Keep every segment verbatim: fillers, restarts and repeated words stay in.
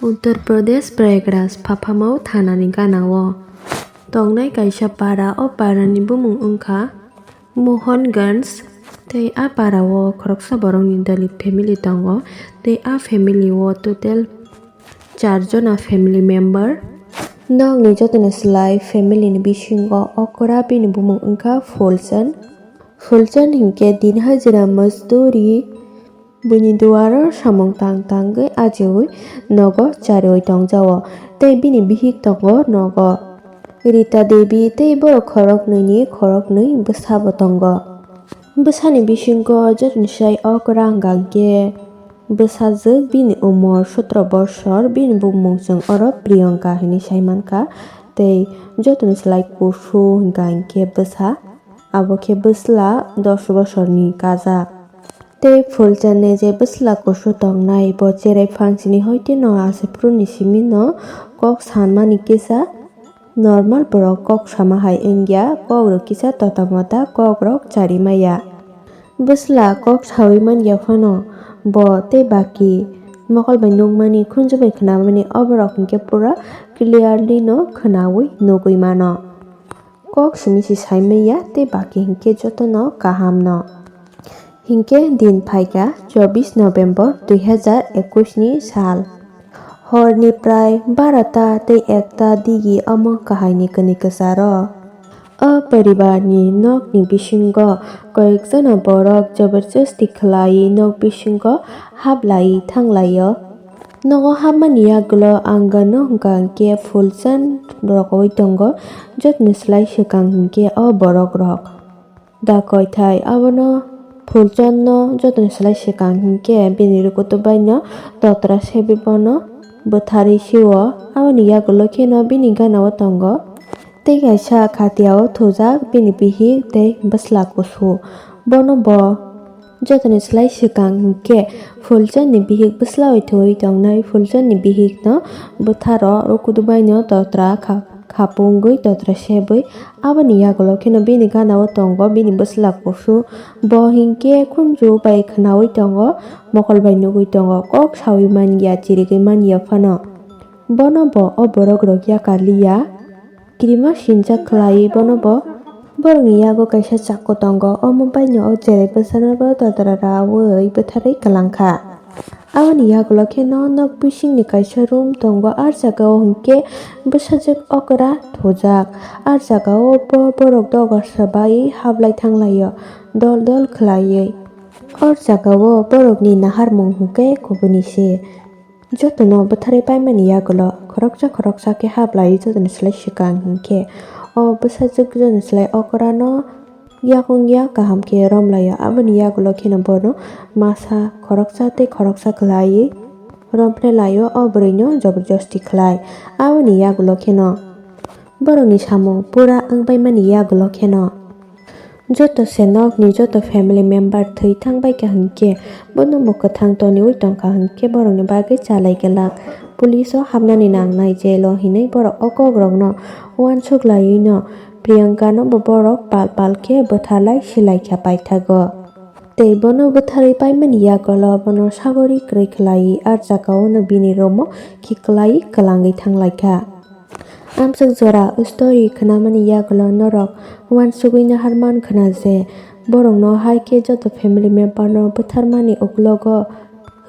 Uttar Pradesh, Prayagraj, Phaphamo thanani ganao tongnai kaisa para. O parani bumung wngkha Mohanganj, tei a parao khoroksa borokni Dalit family tongo, tei a family o total char jona family member. Nokni jotoni slai family ni bisingo okra bini bumung wngkha Phulchand. Phulchand hinkhe din hajira mazduri. Buini duaro samung tang tangwi ajiui nogo chariui tongjao, tei bini bihik tongo nogo. Rita Devi tei borok khoroknwini khoroknwi bwsabo tongo. Bwsani bisingo jotoni sai okra hwnkha hwnkhe bwsajwk, bini umor sotro bosor, bini bumung chwng oro Priyanka hinwi sai mankha, tei jotoni slai kusu hwnkha hwnkhe bwsa, abo khe bwsla dos bosorni kajak. Tei Phulchandni je bwsla kusu tongnai, bo cherai phansini hoite no asephru ni simi no kok sanmani kisa normal borok kok sama hai wngya, kok rok kisa tota mota kok rok chari maya. Bwsla kok saui manya phano bo tei baki mokol bai nukmani, khunju bai khnamani, oborok hinkhe pura clearly no khnaui nugui mano. Kok simi se sai manya tei baki hinkhe jotono kaham no. Hinkhe din phaikha chobbish November dui hajar ekush ni sal. Horni prai barota tei ekta digi omo kahaini kwnwi kwcharo. O poribarni nokni bisingo koyekjona borok joborjosti khlaiwi nok bisingo haplaiwi thanglaio. Nogo hapmani yagulo ang gano hwnkha hwnkhe Phulchand rokoui tongo, jotoni slai swkang hinkhe o borok rok. Da koithai abono Phulchandno jotoni slai swkang hinkhe bini rukutu baino totra sebi bono bwtharwi sio. Aboni yagulo kheno bini ganao tongo tei kaisa khatiao thujak bini bihik tei bwsla kusu. Bono bo jotoni slai swkang hinkhe Phulchandni bihik bwslawi thuwi tongnai. Phulchandni bihikno bwtharo rukutu baino totra kha-, khapungwi totra sebwi aboni yagulo kheno bini ganao tongo bini bwsla kusu. Bo hinkhe khunju bai khnaui tongo, mokol bai nugui tongo, kok saui manya, chirigwi manya phano. Bono bo o borok rok yakar liya. Kirima sinjak khlaiwi bono bo borokni yago kaisa chakku tongo. Omo baino o cherai bwsano bo totra raui bwtharwi kwlangkha. Aboni yagulo kheno nok bisingni kaisa room tongo. A jagao hinkhe bwsajwk okra thujak. A jagao bo borok dogar sabai hablai thanglaio, dol dol khlaiwi. O jagao borokni naharmung hinkhe kubuni se. Jotono bwtharwi paimani yagulo khoroksa khoroksa khe hablaiwi jotoni slai swkang hinkhe o bwsajwk jotoni slai okrano yakung yak kaham khe romlaio. Aboni yagulo kheno bono masa khoroksa tei khoroksa khlaiwi romphre laio, o bwrwino joborjosti khlai. Aboni yagulo kheno borokni samung pura wngbaimani yagulo kheno joto se nokni joto family member thwi thangbaikha hinkhe bono bo kwthang toniui tongkha hinkhe borokni bagwi chalai glak. Police o hapnani nangnai jail o hinwi borok o kokrokno uansuk laiwi no Priyanka no bo borok pal pal khe bwtharlai silaikha paithago. Tei bono bwtharwi paimani yagulo bono sagori kwrwi khlaiwi a jagao no bini room o khiklaiwi kwlangwi thanglaikha. Amswk jora story khnamani yagulo norok uansugwi naharman khna je borokno hai khe joto family member no bwtharmani uklogo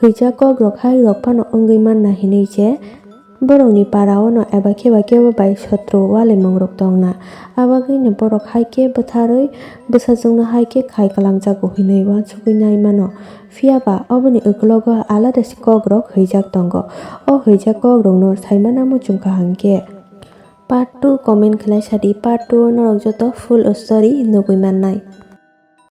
hwijak kokrok hai rok phano wngwi manna hinwi je borokni para o no eba khe ba kebo bai sotro ualemung rok tongna. Abagwi no borok hai khe bwtharwi bwsajwkno hai khe khai kwlangjago hinwi uansugwi nai mano. Phiya ba oboni uklogo alada se kokrok hwijak tongo. O hwijak kokrokno saimano muchungkha hinkhe part two comment khlai sadi, part two o norok joto full story nugwi mannai.